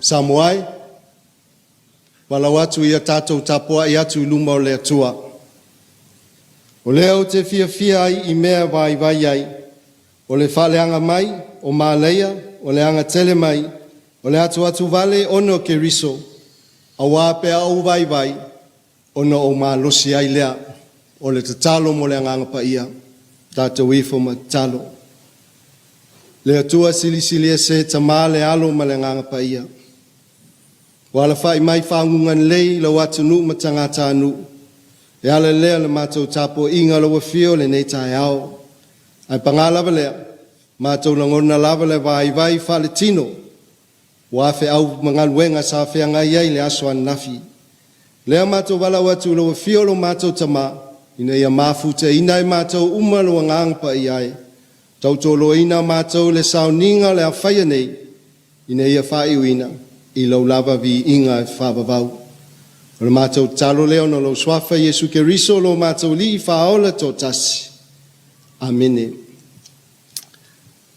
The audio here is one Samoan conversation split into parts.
Samoa e, valaau atu ia tatou tapuai atu i luma o le Atua. O lea ou te fiafia ai i mea e vaivai ai, o le faaleaga mai, o malaia, o le agatele mai, o le atuatuvale ona o Keriso, auā pe a ou vaivai, ona ou malosi ai lea. O le tatalo mo le Agaga Paia, tatou ifo ma tatalo. Le Atua Silisili Ese, Tama le Alo ma le Agaga Paia, ua alafai mai faguga lelei i lau atunuu ma tagatanuu, e ala lea le matou tapuaiga lau afio lenei taeao. Ae paga lava lea, matou lagona lava le vaivai faaletino, ua feau ma galuega sa feagai ai le aso ananafi. Lea matou valaau atu i lau afio lo matou Tama, ina ia mafutaina e matou uma lou Agaga Paia e, tautoaluaina matou le sauniga o le a faia nei, ina ia faaiuina i lau lava viiga e faavavau. O le matou tatalo lea ona o lou Suafa Iesu Keriso lo matou Alii Faaola toatasi. Amene.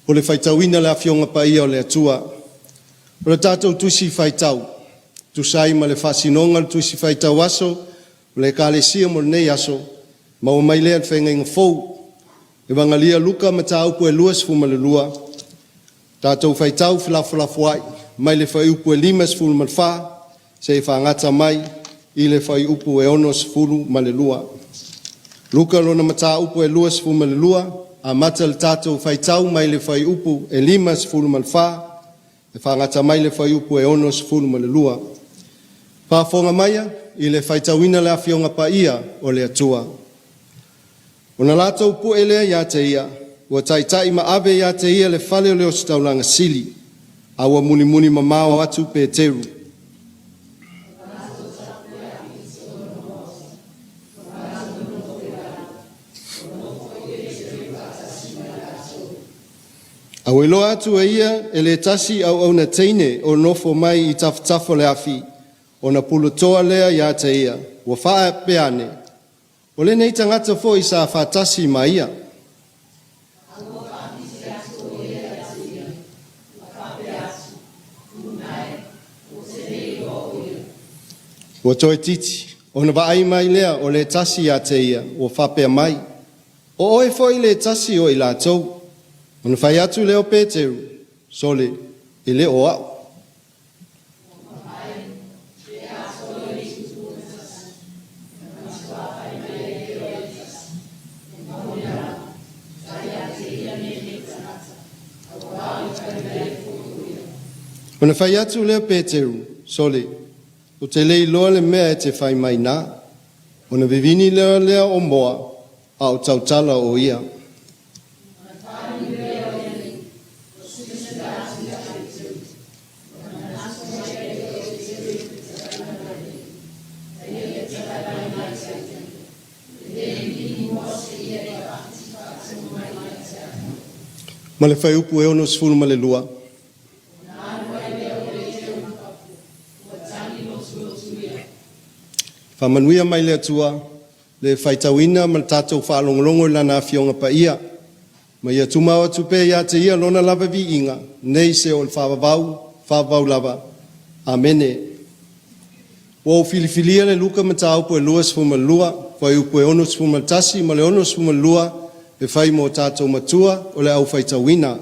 O le faitauina o le Afioga Paia o le Atua. O le tatou Tusi Faitau, tusa ai ma le faasinoga o le Tusi Faitau Aso o le Ekalesia mo lenei aso, maua mai lea i le Feagaiga Fou. Evagalia Luka mataupu e 22, tatou faitau felafolafoai mai le fuaiupu e 54 seia fagata mai i le fuaiupu e 62. Luka lona mataupu e 22, amata le tatou faitau mai le fuaiupu e 54 e fagata mai le fuaiupu e 62. Faafofoga maia i le faitauina le Afioga Paia o le Atua. Ona latou pue lea ia te ia, ua taitai ma ave ia te ia le fale o le ositaulaga sili, a ua mulimuli mamao atu Peteru. A ua iloa atu e ia e le tasi auauna teine o nofo mai i tafatafa o le afi, ona pulotoa lea ia te ia, ua faapea ane, O lenei tagata foi sa faatasi ma ia. Ua toeitiiti ona vaai mai lea o le tasi ia te ia, ua faapea mai, O oe foi le tasi o i latou. Ona fai atu lea o Peteru, Sole, e le o au. Ona fai atu lea o Peteru, Sole, ou te le iloa le mea e te fai mai nā. Ona vivini lea o moa, a o tautala o ia. Ma le fuaiupu e 62. Faamanuia mai le Atua le faitauina ma le tatou faalogologo i Lana Afioga Paia, ma ia tumau atu pea ia te Ia Lona lava viiga, nei seia oo i le faavavau, faavavau lava. Amene. Ua ou filifilia le Luka mataupu e 22, fuaiupu e 61 ma le 62 e fai mo tatou matua o le aufaitauina.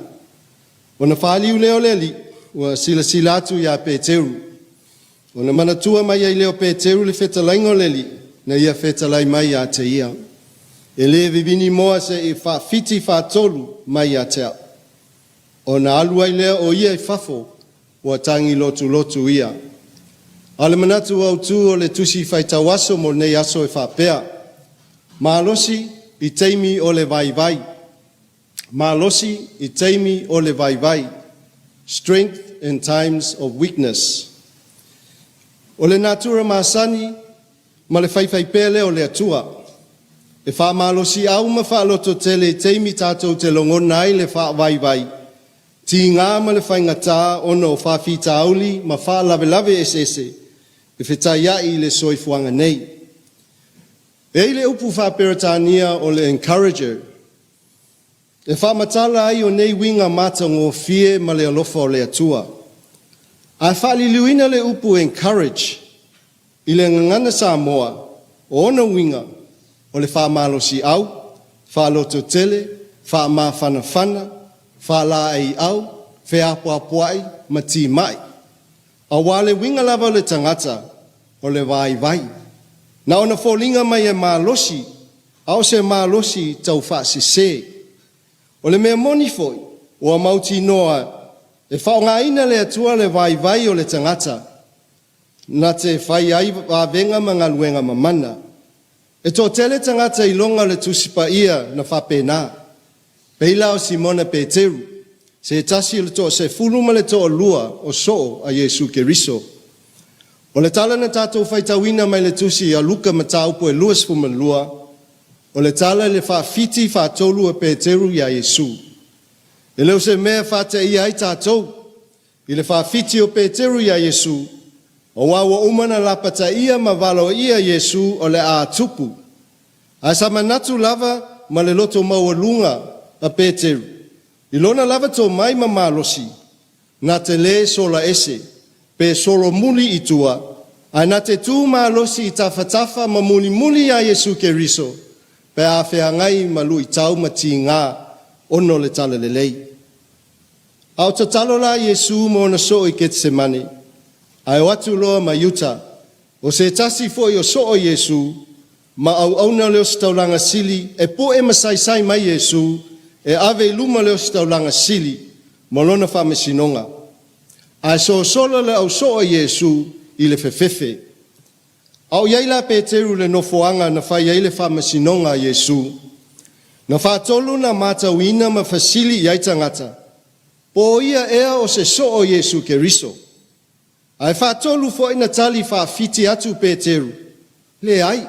Ona faliu lea o le Alii, ua silasila atu ia Peteru. Ona manatua mai ai lea o Peteru le fetalaiga o le Alii, na ia fetalai mai ia te ia, E le vivini moa seia faafiti faatolu mai ia te au. Ona alu ai lea o ia i fafo, ua tagi lotulotu ia. A o le manatu autu o le Tusi Faitau Aso mo lenei aso e faapea, Malosi i taimi o le vaivai. Malosi i taimi o le vaivai. Strength in times of weakness. O le natura masani ma le faifaipea lea o le Atua, e faamalosiau ma faalototele i taimi tatou te logona ai le faavaivai, tiga ma le faigata ona o faafitauli ma faalavelave eseese e fetaiai i le soifuaga nei. E i ai le upu faa-Peretania o le encourager, e faamatala ai o nei uiga matagofie ma le alofa o le Atua. A faaliliuina le upu encourage i le gagana Samoa, o ona uiga o le faamalosiau, faalototele, faamafanafana, faalaeiau, feapoapoai ma timai. Aua o le uiga lava o le tagata, o le vaivai. Na ona foliga mai e malosi, a o se malosi taufaasese. O le mea moni foi, ua mautinoa e faaaogaina e le Atua le vaivai o le tagata na te fai ai vavega ma galuega mamana. E toatele tagata iloga o le Tusi Paia na faapena, pei la o Simona Peteru, se tasi o le toasefulu ma le toalua o soo a Iesu Keriso. O le tala na tatou faitauina mai le tusi a Luka mataupu e 22, o le tala i le faafiti faatolu a Peteru iā Iesu. E le o se mea e faateia ai tatou i le faafiti o Peteru iā Iesu, aua ua uma ona lapataia ma valoia Iesu o le a tupu. Ae sa manatu lava ma le loto maualuga a Peteru i lona lava tomai ma malosi, na te lē sola ese, pe solomuli i tua, ae na te tu malosi i tafatafa ma mulimuli iā Iesu Keriso pe a feagai ma luitau ma tigā ona o le Talalelei. A o tatalo la Iesu ma ona soo i Ketesemane, ae o atu loa ma Iuta, o se tasi foi o soo o Iesu, ma auauna a le Ositaulaga Sili e pue ma saisai mai Iesu e ave i luma le Ositaulaga Sili ma lona faamasinoga. Ae sosola le au soo a Iesu i le fefefe. A o i ai la Peteru i le nofoaga na fai ai le faamasinoga a Iesu, na faatolu na matauina ma fesili i ai tagata, po o ia ea o se soo o Iesu Keriso. Ae faatolu foi na tali faafiti atu Peteru, Leai,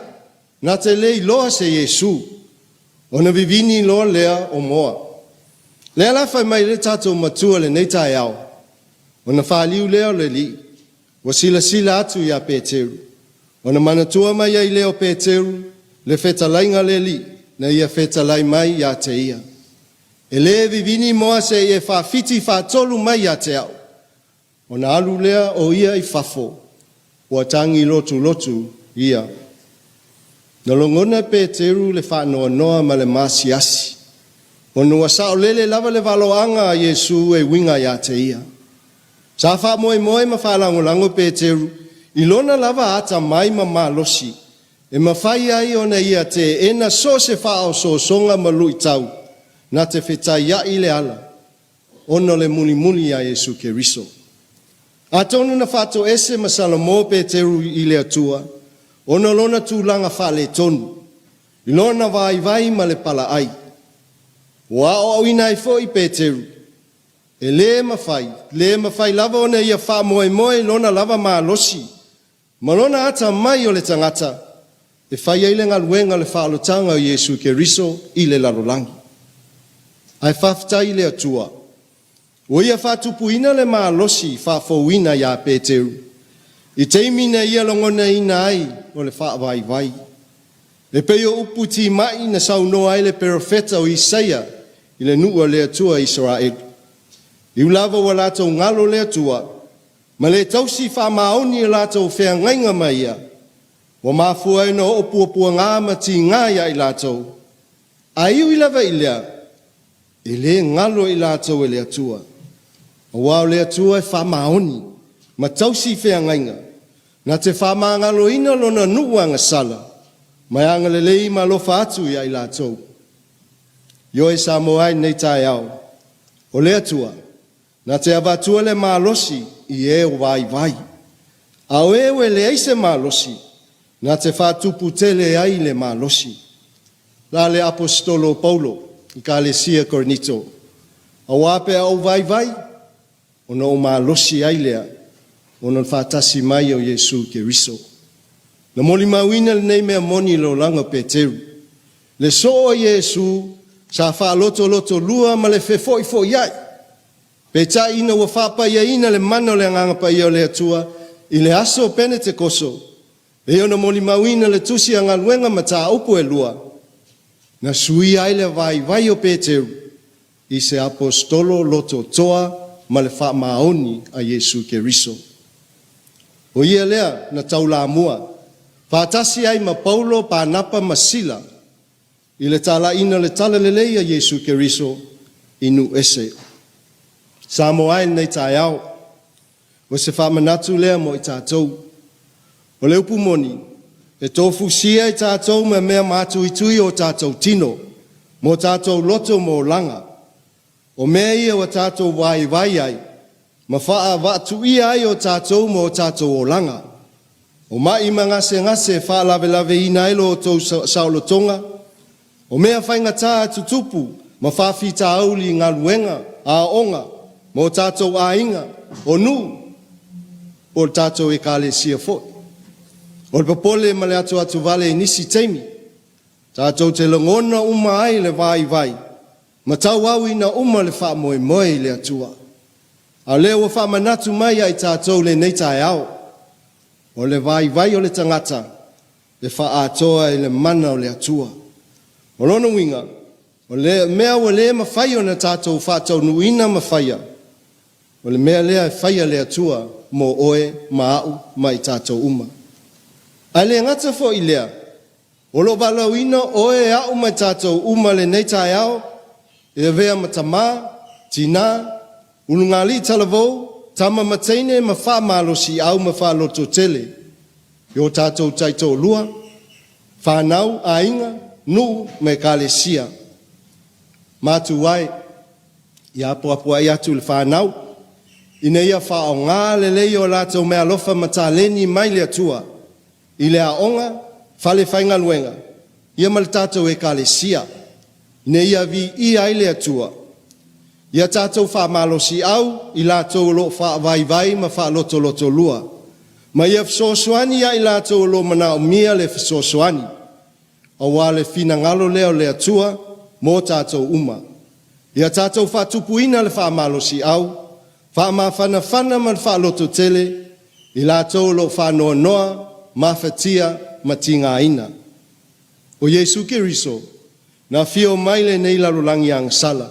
na te le iloa se Iesu. Ona vivini loa lea o moa. Lea la fai mai le tatou Matua i lenei taeao, ona faliu lea o le Alii, ua silasila atu iā Peteru. Ona manatua mai ai lea o Peteru le fetalaiga a le Alii na ia fetalai mai ia te ia. E lē vivini moa seia e faafiti faatolu mai ia te au. Ona alu lea o ia i fafo, ua tagi lotulotu ia. Na logona e Peteru le faanoanoa ma le maasiasi, ona ua saolele lava le valoaga a Iesu e uiga ia te ia. Sa faamoemoe ma faalagolago Peteru i lona lava atamai ma malosi e mafai ai ona ia teena so o se faaosoosoga ma luitau na te fetaiai le ala ona o le mulimuli iā Iesu Keriso. Atonu na faatoese ma salamo Peteru i le Atua ona o lona tulaga faaletonu, i lona vaivai ma le palaai. Ua aoaoina ai foi Peteru, e lē mafai, lē mafai lava ona ia faamoemoe i lona lava malosi ma lona atamai o le tagata e fai ai le galuega o le faaolataga o Iesu Keriso i le lalolagi. Ae faafetai i le Atua, ua Ia faatupuina le malosi faafouina iā Peteru i taimi na ia logonaina ai o le faavaivai. E pei o upu timai na saunoa ai le perofeta o Isaia i le nuu a le Atua Isaraelu. E ui lava ua latou galo le Atua ma le tausi faamaoni i latou feagaiga ma Ia, ua mafua ai ona oo puapuagā ma tigā iā i latou. Ae ui lava i lea, e lē galo i latou e le Atua, aua o le Atua e faamaoni ma tausi feagaiga, na te faamagaloina lona nuu agasala, ma e agalelei ma alofa atu iā i latou. Ioe Samoa e i lenei taeao, o le Atua, na te avatua le malosi i e o vaivai, a o e ua leai se malosi, na te faatupu tele ai le malosi. La le Aposetolo o Paulo i Kalesia Korinito, Auā pe a ou vaivai, ona ou malosi ai lea, ona o le faatasi mai o Iesu Keriso. Na molimauina lenei mea moni i le olaga o Peteru, le soo a Iesu sa faalotolotolua ma le fefoifoiai, peitai ina ua faapaiaina le mana o le Agaga Paia o le Atua i le aso o Penetekoso, pei ona molimauina le Tusi a Galuega Mataupu e lua, na suia ai le vaivai o Peteru i se aposetolo lototoa ma le faamaoni a Iesu Keriso. O ia lea na taulamua faatasi ai ma Paulo, Panapa ma Sila i le talaiina o le Talalelei a Iesu Keriso i nuu ese. Samoa e i lenei taeao, o se faamanatu lea mo i tatou. O le upu moni, e tofusia i tatou ma mea matuitui o tatou tino, ma tatou loto ma olaga. O mea ia ua tatou vaivai ai ma faavaatuia ai o tatou ma o tatou olaga. O mai ma gasegase e faalavelaveina ai lo outou saolotoga, o mea faigata e tutupu ma faafitauli i galuega, aoga, ma o tatou aiga, o nuu, po o le tatou ekalesia foi. O le popole ma le atuatuvale i nisi taimi, tatou te lagona uma ai le vaivai ma tauauina uma le faamoemoe i le Atua. A o lea ua faamanatu mai ia i tatou i lenei taeao, o le vaivai o le tagata e faaatoa i le mana o le Atua. O lona uiga, o le mea ua le mafai ona tatou faataunuuina ma faia, o le mea lea e faia e le Atua mo oe ma au ma i tatou uma. Ae le gata foi i lea, o lo o valaauina oe, au ma i tatou uma i lenei taeao e avea ma tamā, tinā, ulugalii talavou, tama ma teine ma faamalosiau ma faalototele i o tatou taitoalua, fanau, aiga, nuu ma ekalesia. Matua e, ia apoapoai atu i le fanau, ina ia faaaoga lelei o latou meaalofa ma taleni mai le Atua i le aoga, fale faigaluega, ia ma le tatou ekalesia, ina ia viia ai le Atua. Ia tatou faamalosiau i latou o lo o faavaivai ma faalotolotolua, ma ia fesoasoani ia i latou o lo o manaomia le fesoasoani, aua o le finagalo lea o le Atua mo tatou uma. Ia tatou faatupuina le faamalosiau, faamafanafana ma le faalototele i latou o lo o faanoanoa, mafatia ma tigaina. O Iesu Keriso, na afio mai lenei lalolagi agasala,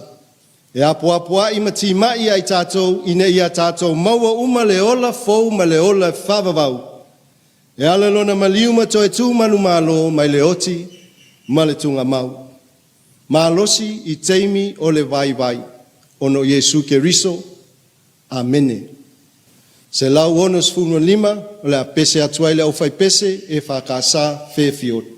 e apoapoai ma timai ia i tatou ina ia tatou maua uma le ola fou ma le ola faavavau, e ala i lona maliu ma toe tu manumalo mai le oti ma le tugamau. Malosi i taimi o le vaivai, ona o Iesu Keriso. Amene. 165, o le a pese atu ai le aufaipese EFKS Fairfield.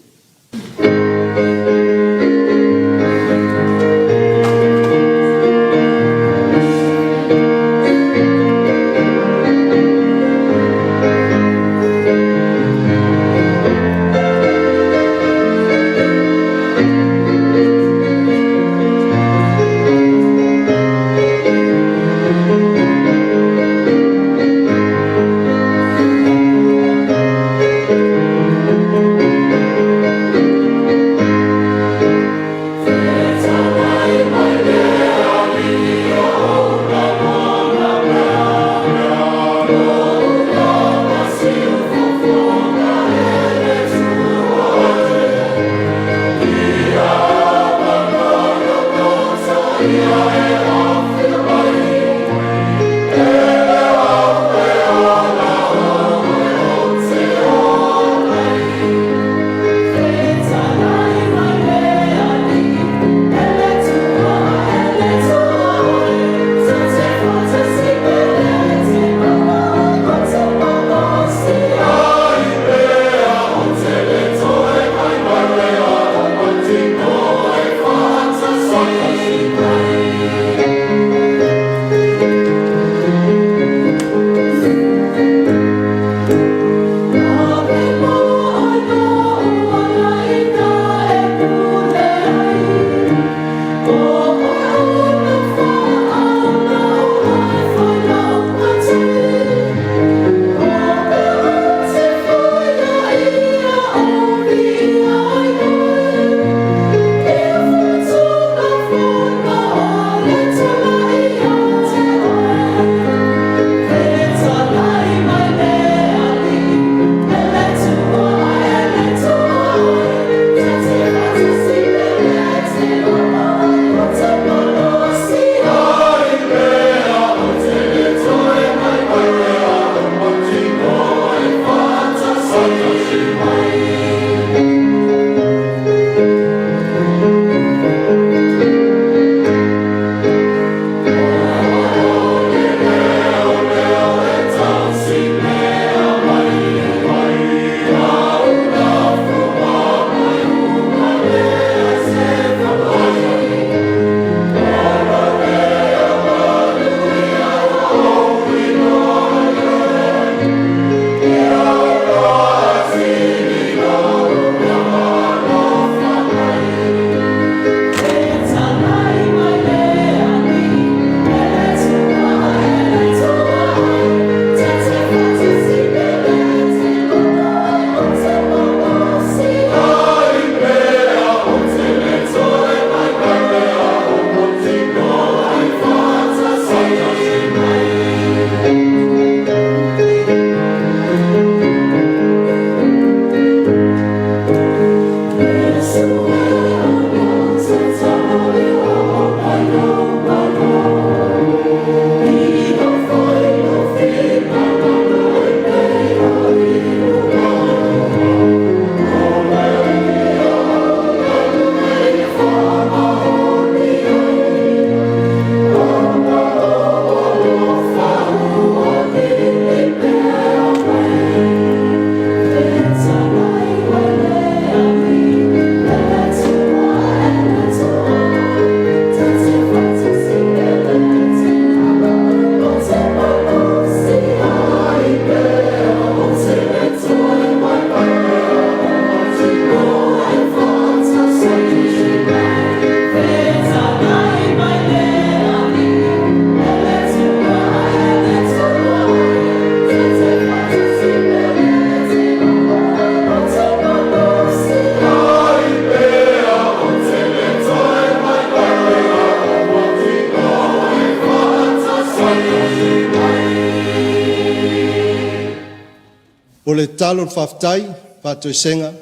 O le tatalo o le faafetai, faatoesega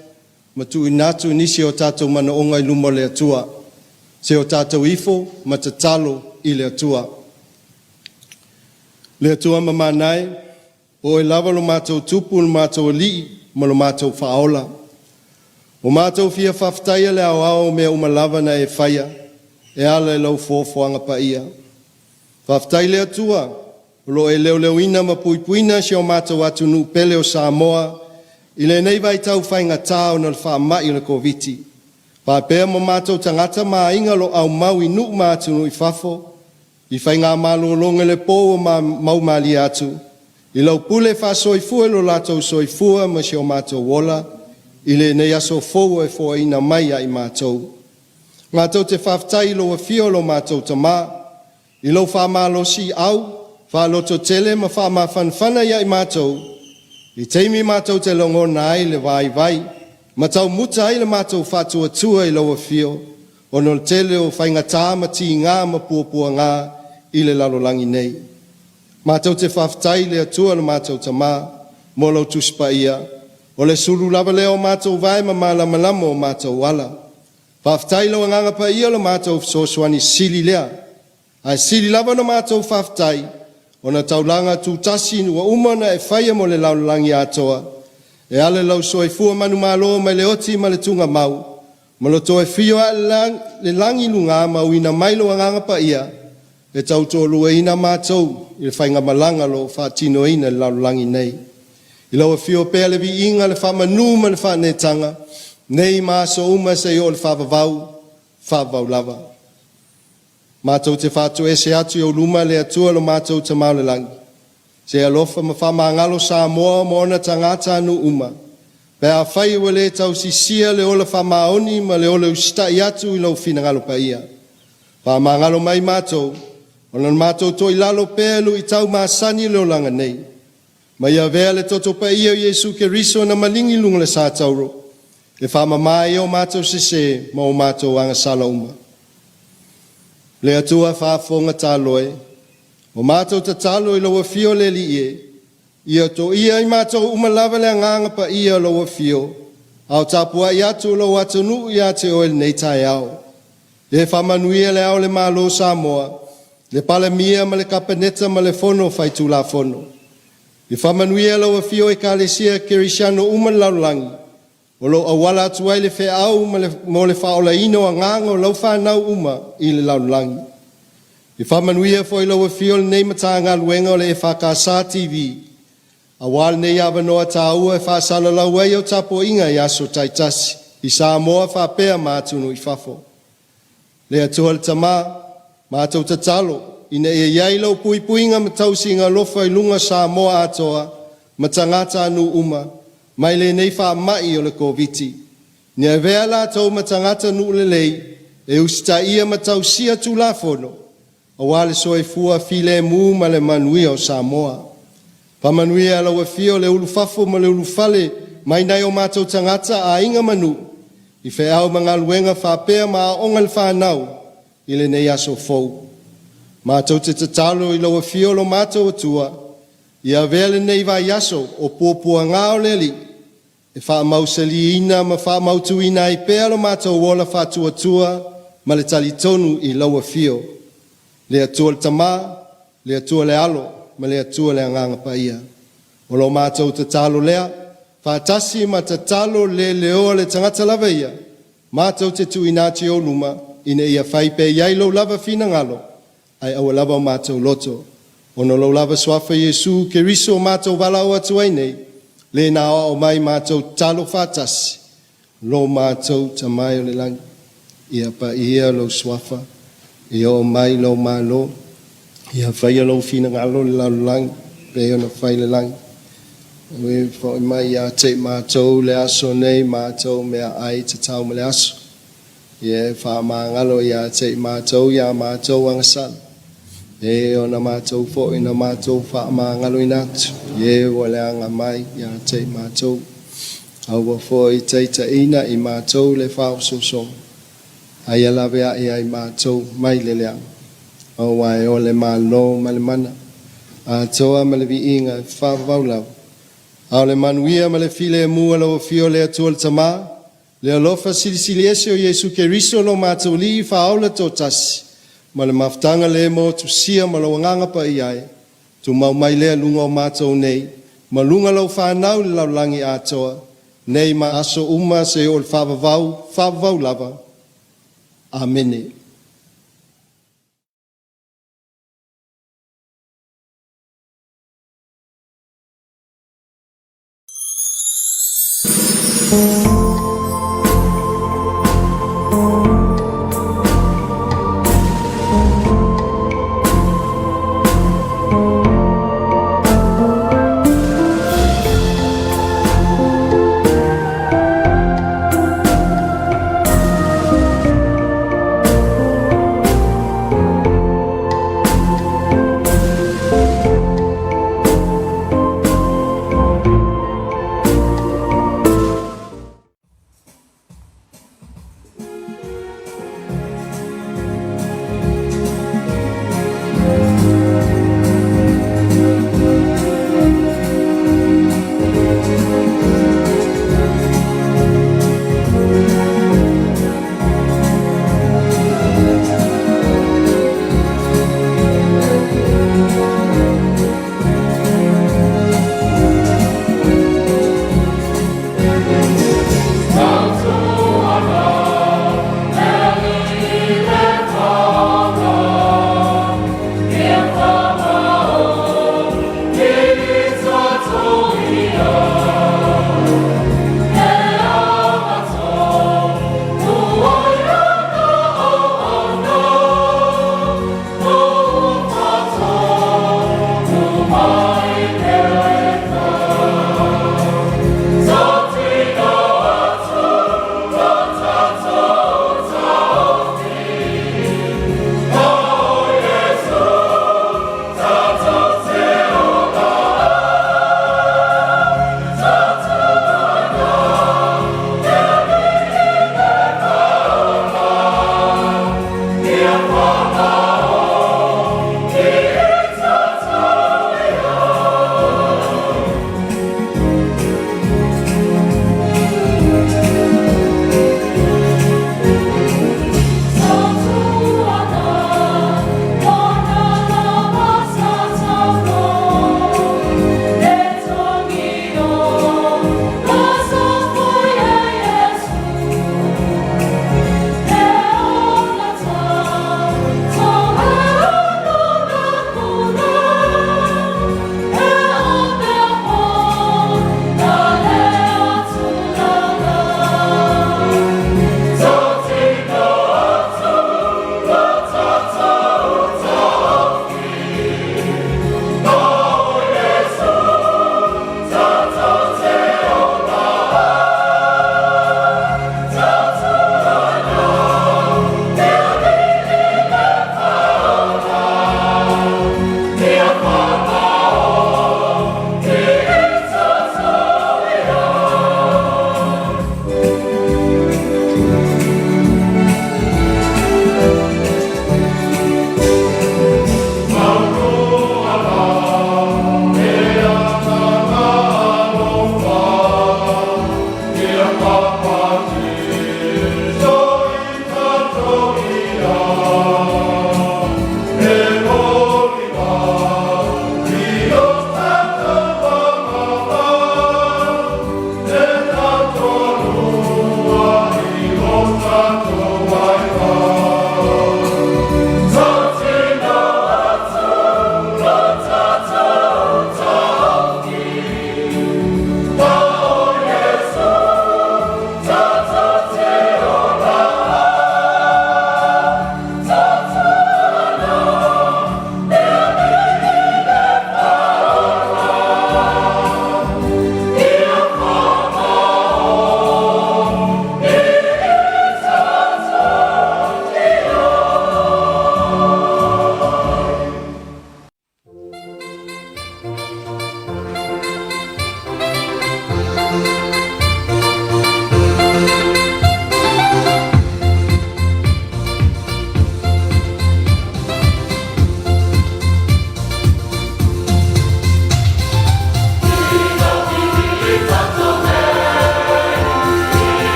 ma tuuina atu nisi o tatou manaoga i luma o le Atua. Se o tatou ifo ma tatalo i le Atua. Le Atua mamana e, o Oe lava lo matou Tupu, lo matou Alii ma lo matou Faaola. Ua matou fia faafetaia le aoao o mea uma lava na e faia e ala i lau foafoaga paia. Faafetai le Atua o lo o e leoleoina ma puipuina si o matou atunuu pele o Samoa i lenei vaitau faigata ona o le faamai o le Koviti, faapea ma matou tagata ma aiga o lo o aumau i nuu ma atunuu i fafo, i faigamalologa i le po ua maumalie atu, i lau pule faasoifua i lo latou soifua ma si o matou ola i lenei aso fou ua e foaiina mai ia i matou. Matou te faafetai i lou afio o lo matou Tama, i lou faamalosiau, faalototele ma faamafanafana ia i matou, i taimi matou te lagona ai le vaivai ma taumuta ai le matou faatuatua i lau afio, ona o le tele o faigata ma tiga ma puapuaga i le lalolagi nei. Matou te faafetai i le Atua lo matou Tama mo lau Tusi Paia, o le sulu lava lea o matou vae ma malamalama o matou ala. Faafetai i lau Agaga Paia lo matou fesoasoani sili lea. Ae sili lava ona matou faafetai, ona o taulaga tutasi ua uma ona e faia mo le lalolagi atoa, e ala i lou soifua manumalo mai le oti ma le tugamau, ma le toe afio ae i le lagi i luga ma auina mai lou Agaga Paia e tautoaluaina matou i le faigamalaga o lo o faatinoina i le lalolagi nei. I lau afio pea le viiga, le faamanu ma le faaneetaga, nei ma aso uma seia oo i le faavavau, faavavau lava. Matou te faatoese atu i ou luma le Atua lo matou Tama o le lagi, se alofa ma faamagalo Samoa ma ona tagatanuu uma, pe afai ua le tausisia le ola faamaoni ma le ola usitai atu i lou finagalo paia. Faamagalo mai matou, ona o le matou toilalo pea i luitau masani o le olaga nei, ma ia avea le toto paia o Iesu Keriso na maligi i luga o le satauro, e faamama ai o matou sese ma o matou agasala uma. Le Atua faafofoga talo e, o matou tatalo i lau afio le Alii e, ia toia i matou uma lava le agaga paia o lau afio, a o tapuai atu lou atunuu ia te oe i lenei taeao. E faamanuia le Ao o le Malo o Samoa, le Palemia ma le Kapeneta ma le Fono Faitulafono. Ia faamanuia lau afio Ekalesia Kerisiano uma i le lalolagi, o lo o auala atu ai le feau mo le faaolaina o agaga o lau fanau uma i le lalolagi. Ia faamanuia foi lau afio lenei Matagaluega o le EFKS TV, aua lenei avanoa taua e faasalalau ai au tapuaiga i aso taitasi i Samoa faapea ma atunuu i fafo. Le Atua le Tama, matou tatalo ina ia i ai lau puipuiga ma tausiga alofa i luga o Samoa atoa ma tagatanuu uma mai lenei faamai o le Koviti. Ina ia avea latou ma tagatanuu lelei e usitaia ma tausia Tulafono aua le soifua filemu ma le manuia o Samoa. Faamanuia lau afio le ulufafo ma le ulufale mai nai o matou tagata, aiga ma nuu, i feau ma galuega faapea ma aooga le fanau i lenei aso fou. Matou te tatalo i lau afio lo matou Atua, ia avea lenei vaiaso o puapuaga o le Alii, e faamausaliina ma faamautuina ai pea lo matou ola faatuatua ma le talitonu i lau afio. Le Atua le Tama, le Atua le Alo ma le Atua le Agaga Paia. O lo matou tatalo lea, faatasi ma tatalo le leoa le tagata lava ia, matou te tuuina atu i ou luma, ina ia fai pea i ai lou lava finagalo, ae aua lava o matou loto. Ona o lou lava suafa Iesu Keriso o matou valaau atu ai nei, le na aoao mai matou tatalo faatasi, lo matou Tama e o le lagi, ia paia lou suafa, ia oo mai lou malo, ia faia lou finagalo i le lalolagi, pei ona fai i le lagi. E foi mai ia te i matou le aso nei matou meaai tatau ma le aso. Ia e faamagalo ia te i matou ia matou agasala, e ona matou foi na matou faamagaloina atu, e ua leaga mai ia te i matou. Aua foi taitaiina i matou le faaosoosoga, a ia laveai ia i matou mai le leaga. Aua e o le Malo ma le mana, atoa ma le viiga e faavavau lava, A o le manuia ma le filemu o lau Afio o le Atua le Tamā, le alofa silisili ese o Iesu Keriso lo matou Alii Faaola toatasi, ma le mafutaga le motusia ma lou Agaga Paia e, tumau mai lea i luga o matou nei, ma luga o lau fanau i le lalolagi atoa, nei ma aso uma seia oo i le faavavau, faavavau lava. Amene.